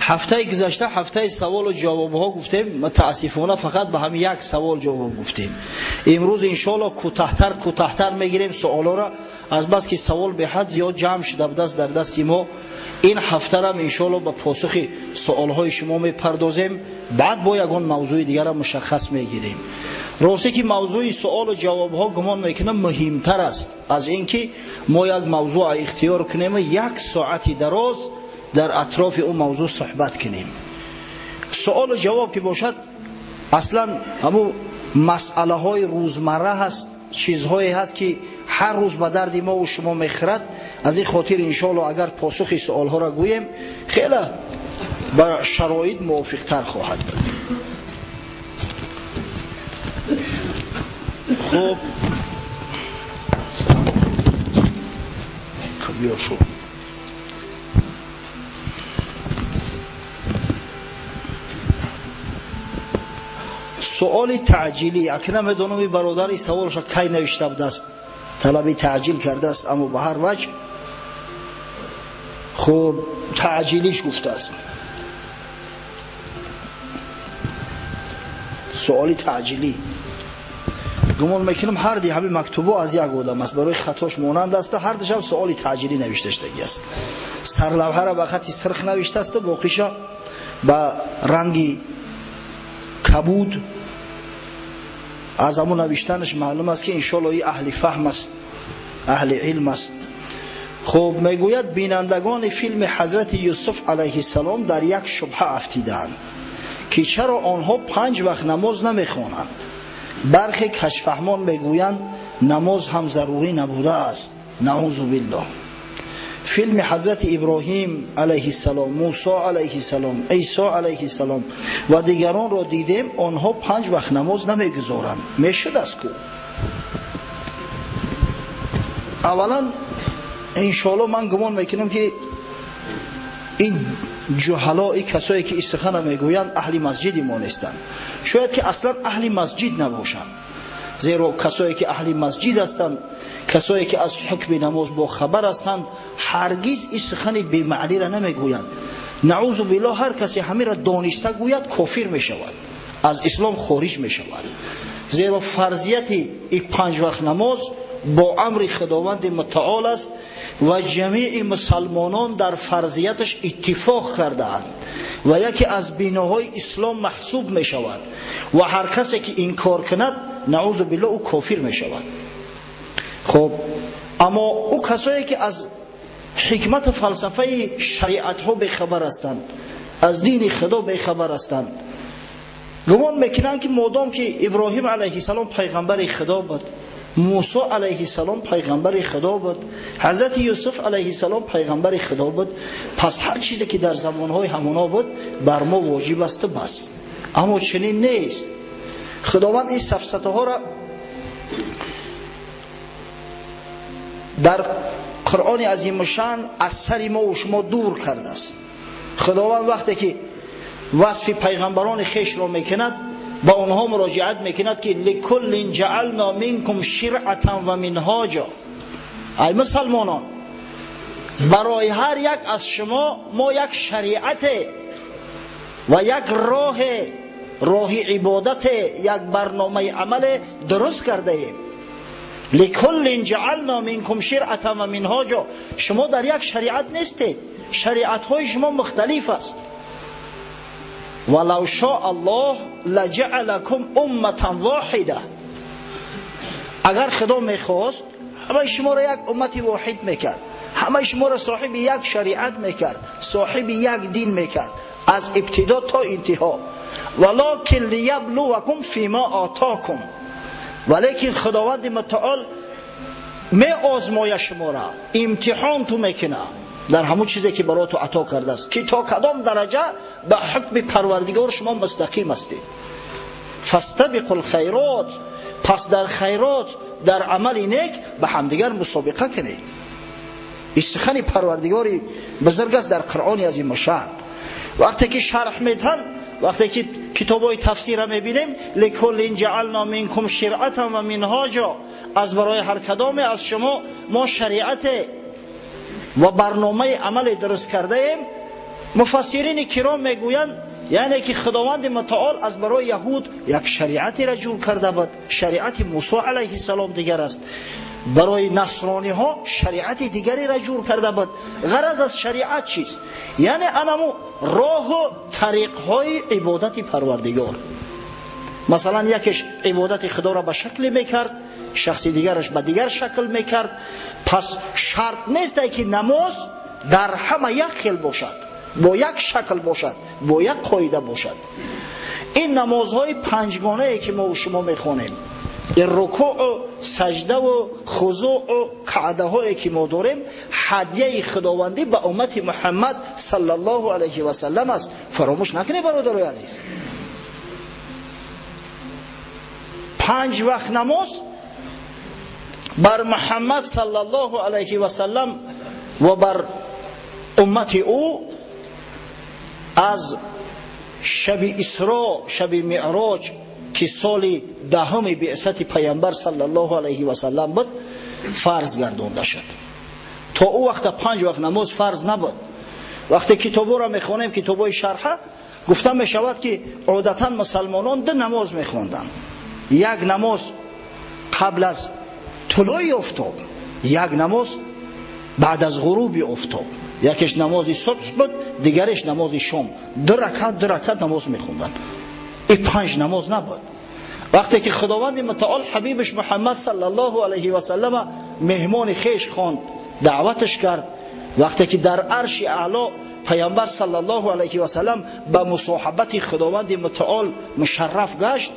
Ҳафтаи гузашта ҳафтаи саволу ҷавобҳо гуфтем, мутаассифона фақат ба ҳамин як савол ҷавоб гуфтем. Имрӯз иншоалло кӯтаҳтар мегирем суолҳоро, аз бас ки савол беҳад зиёд ҷамъ шуда будаст дар дасти мо. Ин ҳафтарам иншоалло ба посухи суолҳои шумо мепардозем, баъд бо ягон мавзӯи дигарро мушаххас мегирем. Росте ки мавзӯи суолу ҷавобҳо гумон мекунам муҳимтар аст аз ин ки мо як мавзӯъ ихтиёр кунем ва як соати дароз дар атрофи он мавзӯъ суҳбат кунем. Суолу ҷавоб ки бошад, аслан ҳамун масъалаҳои рӯзмарра ҳаст, чизҳое ҳаст ки ҳар рӯз ба дарди мо ва шумо мехӯрад. Аз ин хотир иншоалло агар посухи суолҳоро гӯем, хеле ба шароит мувофиқтар хоҳад буд. Хуб, биё шуд. Суоли таъҷилӣ. Акна медонам ин бародар ин саволша кай навишта будааст, талаби таъҷил кардааст, аммо ба ҳар ваҷҳ хуб таъҷилиш гуфтааст. Суоли таъҷилӣ. Гумон мекунам ҳар ди ҳамин мактубо аз як одам аст, барои хатош монанд аст, ҳар дишам суоли таъҷилӣ навишта шудагӣ аст. Сарлавҳара ба хати сирх навиштааст, боқиша ба ранги кабуд. Аз ҳамон навиштанаш маълум аст ки иншоалло ин аҳли фаҳм аст, аҳли илм аст. Хуб, мегӯяд бинандагони филми ҳазрати Юсуф алайҳиссалом дар як шубҳа афтидаанд ки чаро онҳо 5 вақт намоз намехонанд. Бархе кашфаҳмон мегӯянд намоз ҳам зарурӣ набудааст. Наузу биллоҳ. Филми ҳазрати Иброҳим алайҳиссалом, Мусо алайҳиссалом, Исо алайҳиссалом ва дигаронро дидем, онҳо 5 вақт намоз намегузоранд. Мешудаст ку? Аввалан иншоалло ман гумон мекунам ки ин ҷуҳалои касое ки истихана мегӯянд аҳли масҷиди мо нестанд. Шояд ки аслан аҳли масҷид набошанд, зеро касое ки аҳли масҷид ҳастанд, касое ки аз ҳукми намоз бохабар ҳастанд, ҳаргиз ин сухани бемаъниро намегӯянд. Наузу биллоҳ, ҳар касе ҳаминро дониста гӯяд кофир мешавад, аз ислом хориҷ мешавад. Зеро фарзияти ин 5 вақт намоз бо амри Худованди мутаол аст ва ҷамеи мусалмонон дар фарзияташ иттифоқ кардаанд ва яке аз биноҳои ислом маҳсуб мешавад ва ҳар касе ки инкор кунад, наузу биллоҳ, ӯ кофир мешавад. Хуб, аммо ӯ касое ки аз ҳикмату фалсафаи шариатҳо бехабар ҳастанд, аз дини Худо бехабар ҳастанд, гумон мекунанд ки модом ки Иброҳим алайҳиссалом пайғамбари Худо буд, Мусо алайҳиссалом пайғамбари Худо буд, ҳазрати Юсуф алайҳиссалом пайғамбари Худо буд, пас ҳар чизе ки дар замонҳои ҳамоно буд бар мо воҷиб асту бас. Аммо чунин нест. Худованд ин сафсатаҳоро дар Қуръони азимушшаън аз сари мо ва шумо дур кардааст. Худованд вақте ки васфи пайғамбарони хешро мекунад, ба онҳо муроҷиат мекунад ки ликуллин ҷаална минкум ширъатан ва минҳоҷа. Ай мусалмонон, барои ҳар як аз шумо мо як шариате ва як роҳе, роҳи ибодате, як барномаи амале дуруст кардаем. Ликуллин ҷаална минкум ширъатан ва минҳоҷа. Шумо дар як шариат нестед, шариатҳои шумо мухталиф аст. Валав шоа Аллоҳ лаҷаалакум умматан воҳида. Агар Худо мехост, ҳамаи шуморо як уммати воҳид мекард, ҳамаи шуморо соҳиби як шариат мекард, соҳиби як дин мекард, аз ибтидо то интиҳо. Валокин лияблувакум фима атокум. Валекин Худованди мутаол меозмояд шуморо, имтиҳон ту мекунад дар ҳамон чизе ки барои ту ато кардааст, ки то кадом дараҷа ба ҳукми Парвардигор шумо мустақим ҳастед. Фастабиқу лхайрот. Пас дар хайрот, дар амали нек ба ҳамдигар мусобиқа кунед. Ин сухани Парвардигори бузург аст дар Қуръони азимушшаън. Вақте ки шарҳ медиҳанд, вақте ки китобҳои тафсирро мебинем, ликуллин ҷаална минкум ширъатан ва минҳоҷа, аз барои ҳар кадоме аз шумо мо шариате ва барномаи амале дуруст кардаем. Муфассирини киром мегӯянд, яъне ки Худованди мутаол аз барои яҳуд як шариатеро ҷур карда буд. Шариати Мусо алайҳиссалом дигар аст. Барои насрониҳо шариати дигареро ҷур карда буд. Ғараз аз шариат чист? Яъне анаму роҳу тариқҳои ибодати Парвардигор. Масалан, якеш ибодати Худоро ба шакле мекард, шахси дигараш ба дигар шакл мекард. Пас шарт нест, ки намоз дар ҳама як хел бошад, бо як шакл бошад, бо як қоида бошад. Ин намозҳои панҷгонае, ки мо шумо мехонем, ин рукӯъу саҷдаву хузӯъу қаъдаҳое, ки мо дорем, ҳадияи худовандӣ ба уммати Муҳаммад саллаллоҳу алайҳи васаллам аст. Фаромӯш накунед, бародарои азиз, 5 вақт намоз бар Муҳаммад саллаллоҳу алайҳи васаллам ва бар уммати ӯ аз шаби Исро, шаби Меъроҷ, ки соли 10 биъсати Пайғамбар саллаллоҳу алайҳи васаллам буд, фарз гардонда шуд. То ӯ вақта 5 вақт намоз фарз набуд. Вақте китобҳоро мехонем, китобҳои шарҳа, гуфта мешавад, ки одатан мусалмонон 2 намоз мехонданд. Як намоз қабл аз тулӯи офтоб, як намоз баъд аз ғуруби офтоб. Якеш намози субҳ буд, дигареш намози шом. 2 ракат, 2 ракат намоз мехонданд. Ин 5 намоз набуд. Вақте ки Худованди мутаол ҳабибаш Муҳаммад саллаллоҳу алайҳи васаллама меҳмони хеш хонд, даъваташ кард, вақте ки дар арши аъло Пайғамбар саллаллоҳу алайҳи васаллам ба мусоҳабати Худованди мутаол мушарраф гашт,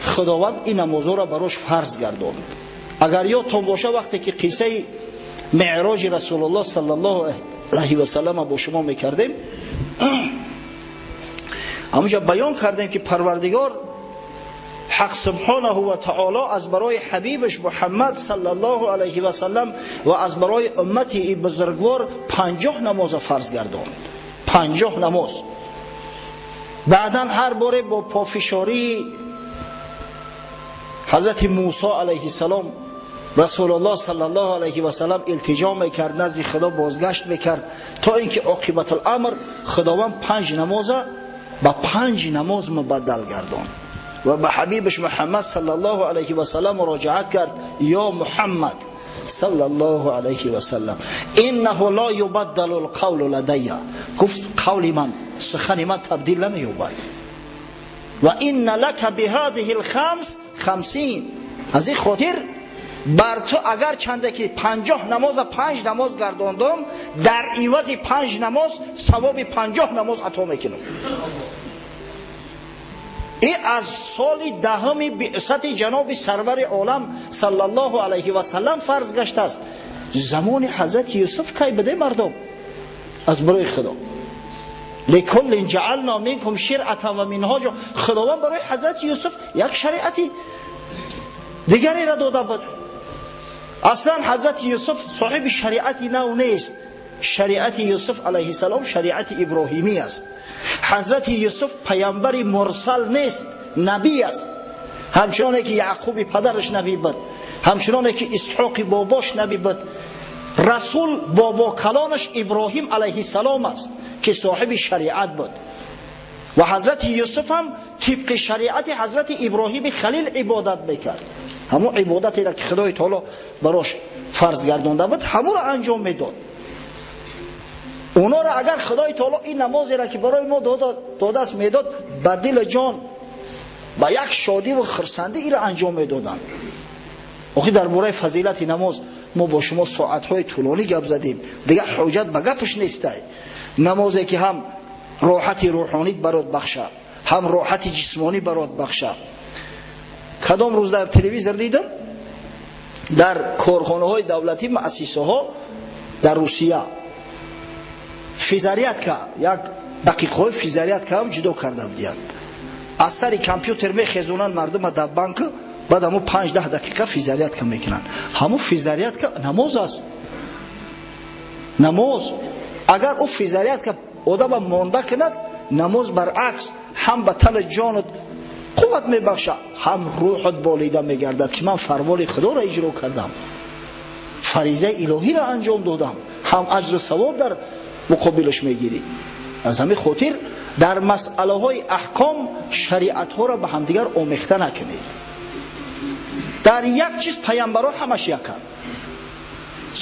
Худованд ин намозҳоро барош фарз гардонд. Агар ёдтон боша, вақте ки қиссаи меъроҷи Расулуллоҳ саллаллоҳу алайҳи васаллама бо шумо мекардем, ҳамонҷа баён кардем, ки Парвардигор Ҳақ субҳонаҳу ва таоло аз барои ҳабибаш Муҳаммад саллаллоҳу алайҳи васаллам ва аз барои уммати ин бузургвор 50 намоза фарз гардонд. 50 намоз. Баъдан ҳар боре бо пофишории ҳазрати Мусо алайҳиссалом Расулуллоҳ саллаллоҳу алайҳи васаллам илтиҷо мекард, назди Худо бозгашт мекард, то инки оқибатуламр Худованд 5 намоза ба 5 намоз мубаддал гардонд ва ба ҳабибаш Муҳаммад саллаллоҳу алайҳи васаллам муроҷиат кард: ё Муҳаммад саллаллоҳу алайҳи васаллам, иннаҳу ло юбаддалу лқавлу ладайя. Гуфт: қавли ман, сухани ман табдил намеёбад. Ва инна лака биҳадиҳи лхамс 50. Аз ин хотир бар ту агар чанде ки 50 намоза 5 намоз гардондум, дар ивази 5 намоз савоби 50 намоз ато мекунам. Ин аз соли 10 биъсати ҷаноби сарвари олам саллаллоҳу алайҳи васаллам фарз гаштааст. Замони ҳазрати Юсуф кай буде, мардум? Аз барои Худо лекуллин ҷаална минкум ширъатан ва минҳоҷа. Худованд барои ҳазрати Юсуф як шариати дигареро дода буд. Аслан ҳазрати Юсуф соҳиби шариати нав нест. Шариати Юсуф алайҳиссалом шариати иброҳимӣ аст. Ҳазрати Юсуф паямбари мурсал нест, набӣ аст. Ҳамчуноне ки Яъқуби падараш набӣ буд, ҳамчуноне ки Исҳоқи бобош набӣ буд, расул бобокалонаш Иброҳим алайҳиссалом аст, ки соҳиби шариат буд. Ва ҳазрати Юсуф ҳам тибқи шариати ҳазрати Иброҳими Халил ибодат мекард. Ҳамон ибодатеро, ки Худои таоло барош фарз гардонда буд, ҳамонро анҷом медод. Онҳоро агар Худои таоло ин намозеро, ки барои мо додааст, медод, ба дили ҷон, ба як шодиву хурсандӣ инро анҷом медоданд. Охи дар бораи фазилати намоз мо бо шумо соатҳои тӯлонӣ гап задем, дигар ҳоҷат ба гапаш нестай. Намозе ки ҳам роҳати рӯҳонит барот бахшад, ҳам роҳати ҷисмонӣ барот бахшад. Кадом рӯз дар телевизор дидам, дар корхонаҳои давлатӣ, муассисаҳо дар Русия физарядка, як дақиқаҳои физарядка ҳам ҷудо карда будиянд. Аз сари компютер мехезонанд мардума дар банк, баъд ҳамун 5-10 дақиқа физарядка мекунанд. Ҳамун физарядка намоз аст. Намоз. Агар ӯ физарядка одама монда кунад, намоз баръакс ҳам ба тани ҷонат қувват мебахшад, ҳам рӯҳат болида мегардад, ки ман фармони Худоро иҷро кардам, фаризаи илоҳиро анҷом додам, ҳам аҷру савоб дар муқобилаш мегирӣ. Аз ҳамин хотир дар масъалаҳои аҳком шариатҳоро ба ҳамдигар омехта накунед. Дар як чиз паямбарҳо ҳамаш яканд.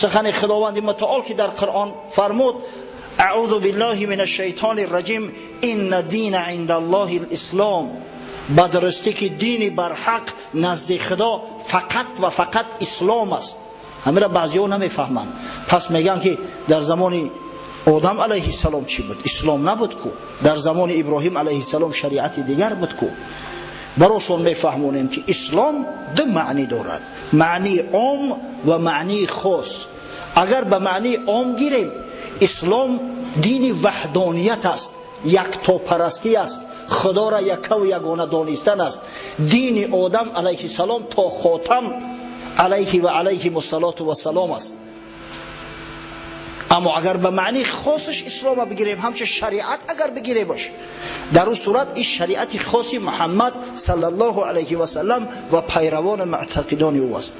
Сухани Худованди мутаол ки дар Қуръон фармуд: аъузу биллаҳи минаш шайтони раҷим, инна дина индаллоҳи ислом. Ба дурустӣ ки дини барҳақ назди Худо фақат ва фақат ислом аст. Ҳамира баъзеҳо намефаҳманд. Пас мегӯянд ки дар замони Одам алайҳиссалом чӣ буд? Ислом набуд ку. Дар замони Иброҳим алайҳиссалом шариати дигар буд ку. Барошон мефаҳмонем ки ислом ду маънӣ дорад: маънии ом ва маънии хос. Агар ба маънии ом гирем, ислом дини ваҳдоният аст, яктопарастӣ аст, Худоро яккаву ягона донистан аст. Дини Одам алайҳиссалом то хотам алайҳи ва алайҳим ассалоту вассалом аст. Аммо агар ба маънии хосаш ислома бигирем, ҳамчун шариат агар бигиремаш, дар он сурат ин шариати хоси Муҳаммад саллаллоҳу алайҳи васаллам ва пайравони муътақидони ӯ аст.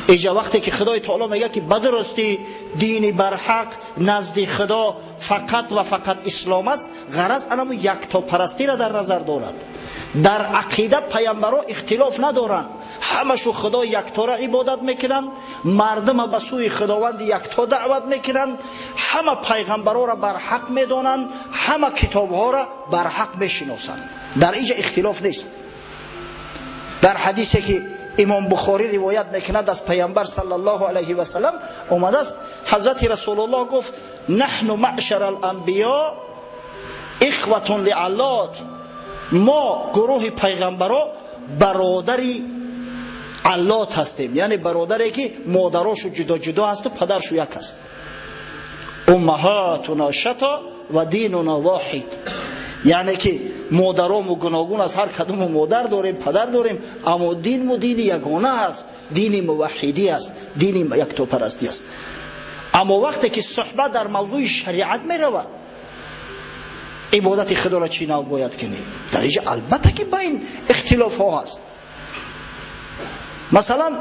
Иҷа вақте ки Худои таоло мегӯяд ки ба дурустӣ дини барҳақ назди Худо фақат ва фақат ислом аст, ғараз анамо яктопарастиро дар назар дорад. Дар ақида паямбарҳо ихтилоф надоранд, ҳамашу Худо яктора ибодат мекунанд, мардума ба сӯи Худованди якто даъват мекунанд, ҳама пайғамбарҳоро барҳақ медонанд, ҳама китобҳоро барҳақ мешиносанд. Дар инҷа ихтилоф нест. Дар ҳадисе ки имом Бухорӣ ривоят мекунад аз пайғамбар саллаллоҳу алайҳи васаллам омадааст, ҳазрати Расулуллоҳ гуфт: наҳну маъшара аланбиё ихватун лиаллот. Мо гурӯҳи пайғамбарҳо бародари аллот ҳастем, яъне бародаре ки модарошу ҷудо ҷудо ҳасту падаршу як аст. Уммаҳатуна шато ва динуна воҳид, яъне ки модарому гуногун аст, ҳар кадому модар дорем, падар дорем, аммо динму дини ягона аст, дини муваҳҳидӣ аст, дини яктопарастӣ аст. Аммо вақте ки суҳбат дар мавзӯи шариат меравад, ибодати Худоро чӣ нав бояд кунем, дар инҷа албатта ки байн ихтилофҳо ҳаст. Масалан,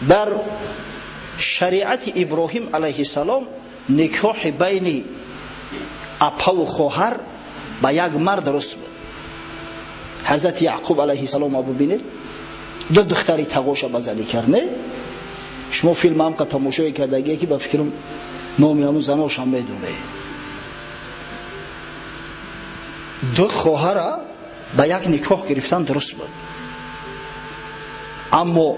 дар шариати Иброҳим алайҳиссалом никоҳи байни апаву хоҳар ба як мард дуруст буд. Ҳазрати Яъқуб алайҳиссалом бубинед, ду духтари тағоша ба занӣ кард. Не, шумо филм ҳам тамошое кардагие ки ба фикрам номи ҳамун заношам медонед. Ду хоҳара ба як никоҳ гирифтан дуруст буд. Аммо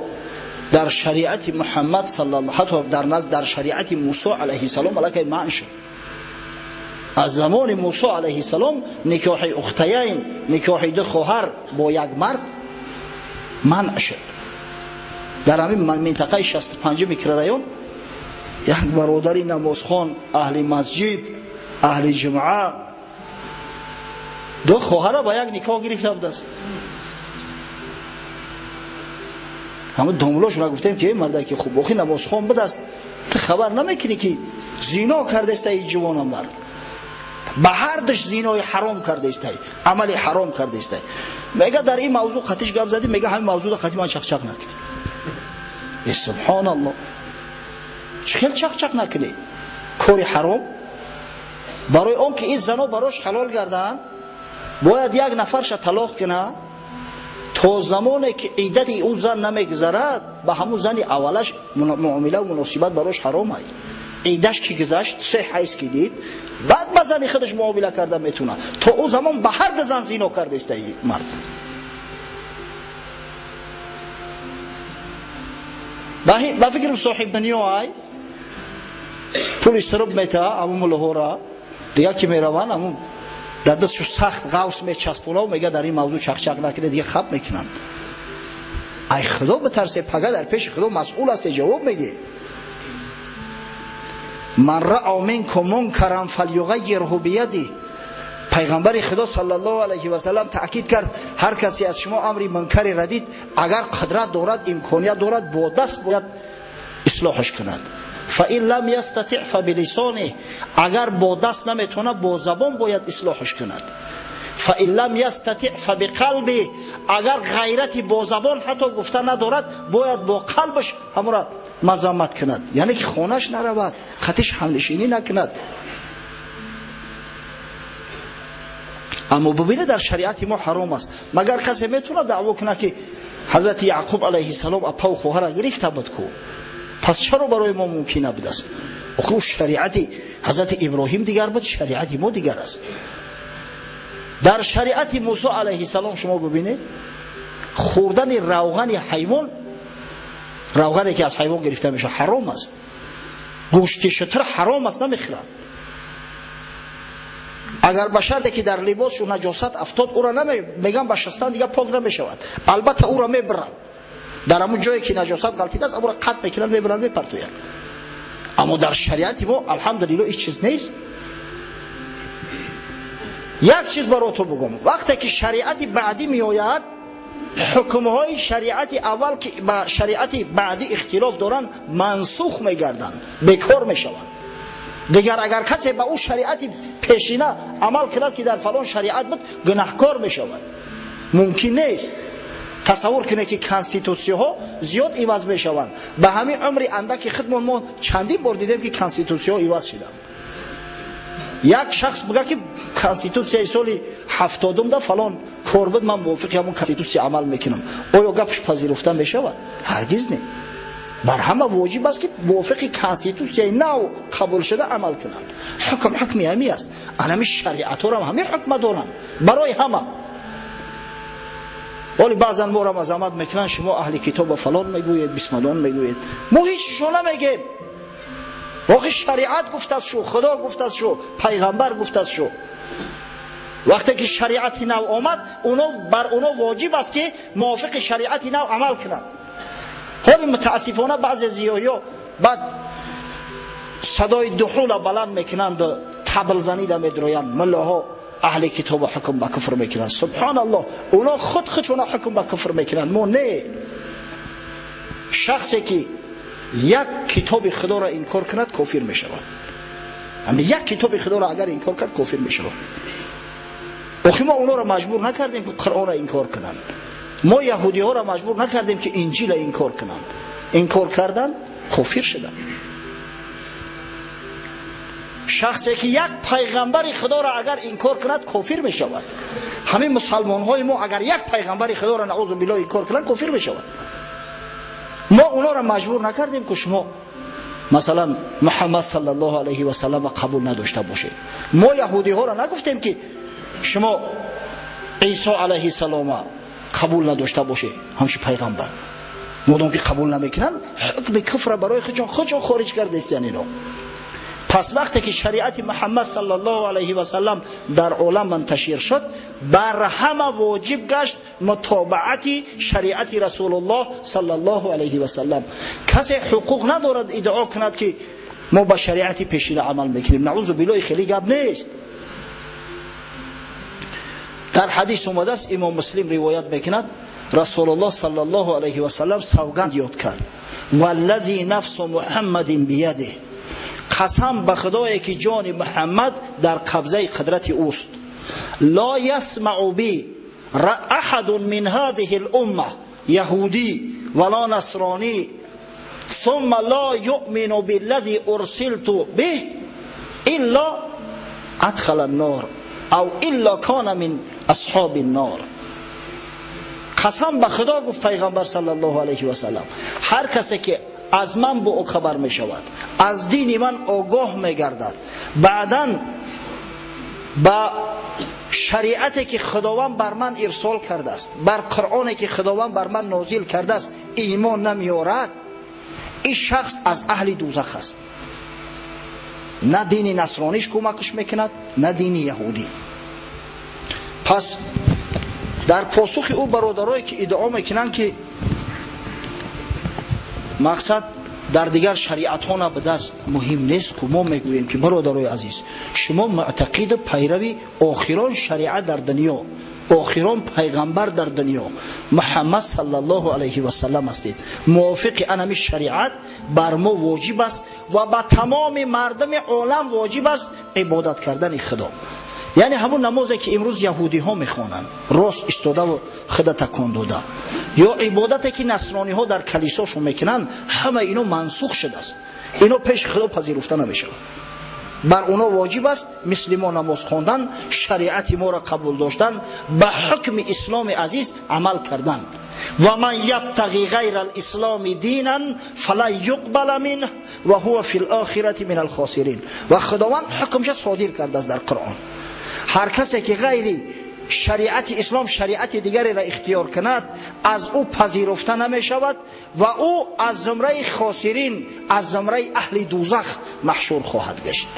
дар шариати Муҳаммад саллаллоҳу ҳатто дар назд дар шариати Мусо алайҳиссалом аллакай манъ шуд. Аз замони Мусо алайҳиссалом никоҳи ухтаяйн, никоҳи ду хоҳар бо як мард манъ шуд. Дар ҳамин минтақаи 65 микрорайон як бародари намозхон, аҳли масҷид, аҳли ҷумъа, ду хоҳара ба як никоҳ гирифта будааст. Ҳама домлошона гуфтем ки марда ки хуб охи намозхон будааст, ту хабар намекунӣ ки зино кардаистай ҷавона мард, ба ҳар душ зинои ҳаром кардаистай, амали ҳаром кардаистай. Мега дар ин мавзӯъ қатиш гап задӣ, мега ҳамин мавзӯъда қати ман чақчақ накунӣ. Э субҳоналлоҳ, чӣ хел чақчақ накунӣ? Кори ҳаром. Барои он ки ин зано барош ҳалол гарданд, бояд як нафарша талоқ кунад, то замоне ки иддати ӯ зан намегузарад, ба ҳамун зани аввалаш муомила ва муносибат барош ҳаром ай. Иддаш ки гузашт, се ҳайз ки дид, баъд ба зани худаш муомила карда метавонад. То ӯ замон ба ҳар ду зан зино кардаиста мард. Ба фикрам соҳиб дунё ай, пули сироб метаҳа ҳамун муллоҳора, дигар ки мераванд ҳамун дар дастшу сахт ғавс мечаспонав, мега дар ин мавзӯъ чақчақ накунед, дига хаб мекунанд. Ай Худо битарсе, пага дар пеши Худо масъул ҳасте, ҷавоб мегӣ. Ман раъа минкум мункаран фалюғайирҳу биядиҳ. Пайғамбари Худо саллаллоҳу алайҳи васаллам таъкид кард, ҳар касе аз шумо амри мункаре дид, агар қудрат дорад, имконият дорад, бо даст бояд ислоҳаш кунад. فإن لم يستطع فبلسانه، اگر با دست نمیتونه با زبان باید اصلاحش کند. فإن لم يستطع فبقلبه، اگر غیرتی با زبان حتی گفته ندارد باید با قلبش همون را мазаммат кунад, яъне ки хонаш наравад, хатиш ҳамнишинӣ накунад. Аммо бубинед, дар шариати мо ҳаром аст. Магар касе метавонад даъво кунад, ки ҳазрати Яъқуб алайҳиссалом апаву хоҳара гирифта буд ку? Пас чаро барои мо мумкин набудааст? Охир шариати ҳазрати Иброҳим дигар буд, шариати мо дигар аст. Дар шариати Мусо алайҳиссалом шумо бубинед, хӯрдани равғани ҳайвон, равғане ки аз ҳайвон гирифта мешавад, ҳаром аст. Гӯшти шутур ҳаром аст, намехӯранд. Агар ба шарте ки дар либосшу наҷосат афтод, ӯро меган ба шустан дигар пок намешавад. Албатта ӯро мебаранд. Дар ҳамон ҷое ки наҷосат ғалтидааст, ӯро қатъ мекунанд, мебаранд, мепартоянд. Аммо дар шариати мо алҳамдулиллоҳ ҳеҷ чиз нест. Як чиз барои ту бигӯм, вақте ки шариати баъдӣ меояд, ҳукмҳои шариати аввал ки ба шариати баъдӣ ихтилоф доранд, мансух мегарданд, бекор мешаванд. Дигар агар касе ба ӯ шариати пешина амал кунад, ки дар фалон шариат буд, гунаҳкор мешавад. Мумкин нест. Тасаввур кунед, ки конститутсияҳо зиёд иваз мешаванд. Ба ҳамин умри андаки худмон мо чандин бор дидем, ки конститутсияҳо иваз шиданд. Як шахс бигӯяд, ки конститутсияи соли 70-да фалон кор буд, ман мувофиқи ҳамон конститутсия амал мекунам. Оё гапш пазируфта мешавад? Ҳаргиз не. Бар ҳама воҷиб аст, ки мувофиқи конститутсияи нав қабул шуда амал кунанд. Ҳукм ҳукми ҳами аст. Анами шариатҳоро ҳамин ҳукма доранд барои ҳама. Вале баъзан моро мазаммат мекунанд, шумо аҳли китоба фалон мегӯед, бисмалон мегӯед. Мо ҳеҷ шо намегем. Охи шариат гуфтааст шу, Худо гуфтааст шу, пайғамбар гуфтааст шу. Вақте ки шариати нав омад, бар оно воҷиб аст, ки мувофиқи шариати нав амал кунанд. Ҳоли мутаассифона баъзе зиёиҳо баъд садои дуҳула баланд мекунанд, таблзанида медроянд, муллоҳо аҳли китоба ҳукм ба куфр мекунанд. Субҳоналлоҳ, оно худ худшона ҳукм ба куфр мекунанд, мо не. Шахсе ки як китоби Худоро инкор кунад, кофир мешавад. Ҳамин як китоби Худоро агар инкор кард, кофир мешавад. Охи мо онҳоро маҷбур накардем, ки Қуръонро инкор кунанд. Мо яҳудиҳоро маҷбур накардем, ки Инҷилро инкор кунанд. Инкор кардан, кофир шуданд. Шахсе ки як пайғамбари Худоро агар инкор кунад, кофир мешавад. Ҳамин мусалмонҳои мо агар як пайғамбари Худоро наъузу биллоҳ инкор кунанд, кофир мешавад. Мо онҳоро маҷбур накардем, ки шумо масалан Муҳаммад саллаллоҳу алайҳи васаллам қабул надошта бошед. Мо яҳудиҳоро нагуфтем, ки шумо Исо алайҳиссалома қабул надошта бошед ҳамчун пайғамбар. Модом ки қабул намекунанд, ҳукми куфра барои худшон хориҷ кардастиян ино. Пас вақте ки шариати Муҳаммад саллаллоҳу алайҳи васаллам дар олам манташир шуд, бар ҳама воҷиб гашт мутобаати шариати Расулуллоҳ саллаллоҳу алайҳи васаллам. Касе ҳуқуқ надорад иддао кунад, ки мо ба шариати пешина амал мекунем. Наъузу биллоҳ, хеле гап нест. Дар ҳадис омадааст, Имом Муслим ривоят мекунад, Расулуллоҳ саллаллоҳу алайҳи васаллам савганд ёд кард: валлази нафсу Муҳаммадин биядиҳ, қасам ба Худое ки ҷони Муҳаммад дар қабзаи қудрати ӯст, ла ясмау би аҳадун мин ҳазиҳи лумма яҳудӣ вала насронӣ ثم لا يؤمن بالذي أرسلت به إلا أدخل النار أو إلا كان من أصحاب النار. قسم به خدا گفت پیغمبر صلی الله علیه و سلم، هر کسی که از من با او خبر می شود، از دین من آگاه می گردد، بعدا با شریعتی که خداوند بر من ارسال کرده است، بر قرآنی که خداوند بر من نازل کرده است ایمان نمیارد، این شخص از اهل دوزخ است. نه دین نصرانیش کمکش میکند، نه دین یهودی. پس در پاسخ او برادرایی که ادعا میکنند که مقصد در دیگر شریعت ها نبوده است مهم نیست، ما میگوییم که برادرای عزیز، شما معتقد پیروی آخران شریعت در دنیا، آخران پیغمبر در دنیا محمد صلی الله علیه و سلم هستید. موافق انمی شریعت بر ما واجب است و به تمام مردم عالم واجب است عبادت کردن خدا. یعنی همون نمازی که امروز یهودی ها میخوانند، راست ایستاده و خدا تکان داده، Ё ибодате ки насрониҳо дар калисошон мекунанд, ҳама ино мансух шудааст. Ино пеши Худо пазируфта намешавад. Бар оно воҷиб аст мисли мо намоз хондан, шариати моро қабул доштан, ба ҳукми исломи азиз амал кардан. Ва ман ябтағи ғайра алисломи динан фалан юқбала минҳ ва ҳува фил охирати минал хосирин. Ва Худованд ҳукмша содир кардааст дар Қуръон. Ҳар касе ки ғайри шариати ислом шариати дигареро ихтиёр кунад, аз ӯ пазируфта намешавад ва ӯ аз зумраи хосирин, аз зумраи аҳли дӯзах маҳшур хоҳад гашт.